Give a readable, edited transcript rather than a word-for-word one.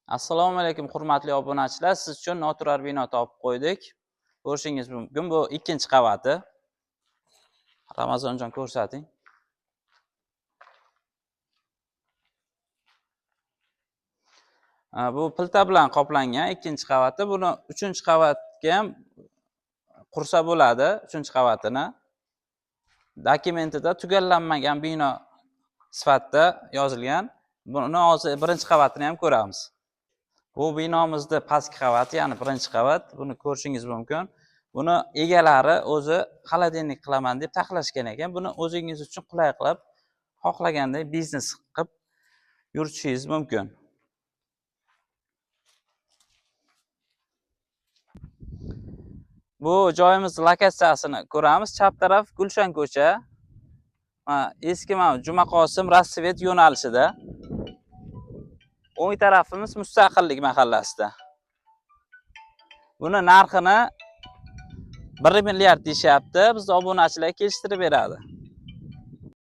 Assalomu alaykum hurmatli obunachilar. Siz uchun noturar bino topib qo'ydik. Ko'rishingiz mumkin, bu ikkinchi qavati. Ramazonjon ko'rsating. Bu plita bilan qoplangan ikkinchi qavati. Buni uchinchi qavatga ham qursa bo'ladi, uchinchi qavatini. Dokumentida tugallanmagan bino sifatida yozilgan. Buni hozir birinchi qavatini ham ko'ramiz. Bu binomizda pastki qavati, ya'ni birinchi qavat. Buni ko'rishingiz mumkin. Buni egalari o'zi xolodilnik qilaman deb taxlashgan ekan. Buni o'zingiz uchun qulay qilib, xohlaganday biznes qilib yuritishingiz mumkin. Bu joyimiz lokatsiyasini ko'ramiz. Chap taraf Gulshan ko'cha. Mana eski mana Jumaqosim Rassvet yo'nalishida. O'ng tarafimiz Mustaqillik mahallasida. Buni narxini 1 milliard deyishyapti. Biz obunachilarga kelishtirib beradi.